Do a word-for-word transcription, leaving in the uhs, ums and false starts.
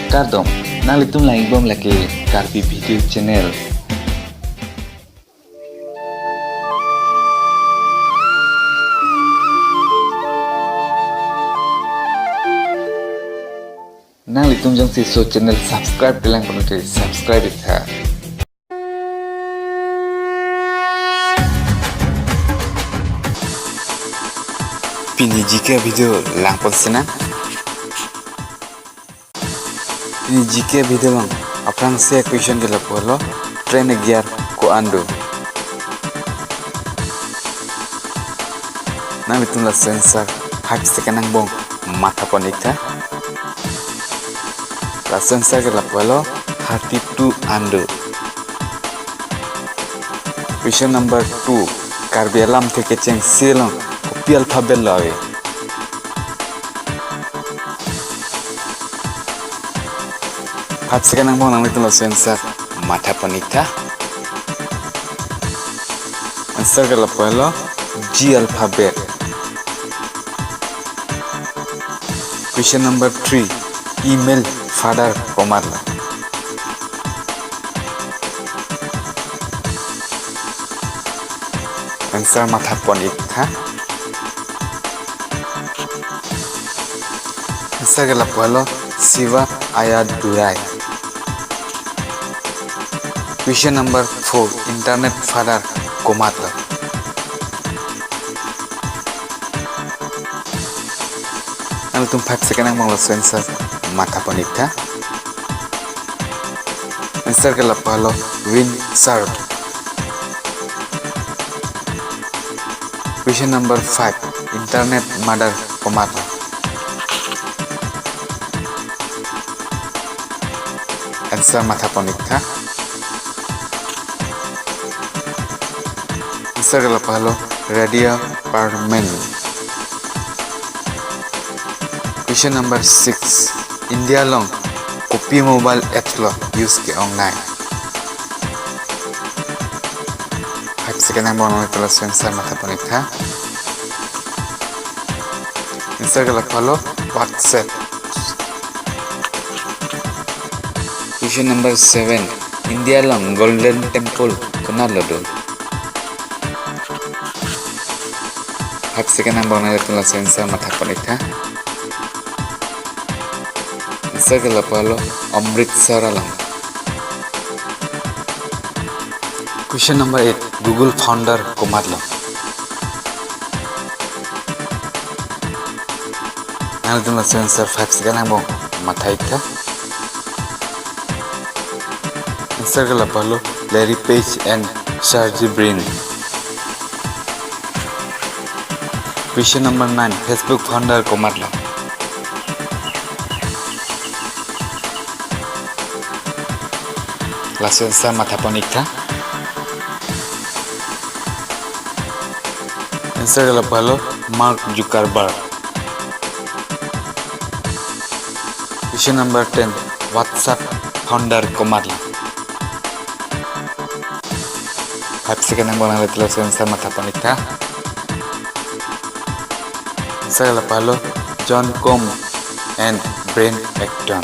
Kardom, nanglitum langbom lake Karbi Video Channel. Nanglitum jongsi laso channel subscribe-pe lang pulote subscribe-iktha. Pini G K video langpon sinang. Pini G K video along aphrangsi question ke lapulo, train agear ko-an do? Nanglitum laso answer five second angbong mathapon-iktha. Laso answer ke lapulo, thirty-two an do. Question number two. Karbi alamthe kechengsi along kopi alphabet lo ave? Five second angbong nanglitum laso answer mathapon-iktha. Answer ke lapulo, G alphabet. Question number three. Email father komatlo? Answer mathapon-iktha. Answer ke lapulo, Siva Ayadurai. Question number four. Internet father komatlo? Nanglitum five second angbong laso answer mathapon-iktha. Answer ke lapulo, Winsor. Question number five. Internet mother komatlo? Answer mathapon-iktha. Answer ke lapulo, Radhika Apte. Question number six. India along kopi mobile apps lo use ke-ongnei? Five second angbong nanglitum laso answer mathapon-iktha. Answer ke lapulo, WhatsApp. Question number seven. India along Golden Temple konatlo do? Five second angbong nanglitum laso answer mathapon-iktha. Answer ke lapulo, Amritsar along. Question number eight. Google founder komatlo? Nanglitum laso answer five second angbong matha-iktha. Answer ke lapulo, Larry Page and Sergey Brin. Question number nine. Facebook founder komatlo? Laso answer mathapon-iktha. Answer ke lapulo, Mark Zuckerberg. Question number ten. WhatsApp founder komatlo? Five second angbong nanglitum laso answer mathapon-iktha. Answer ke lapulo, John Koum and Brian Acton.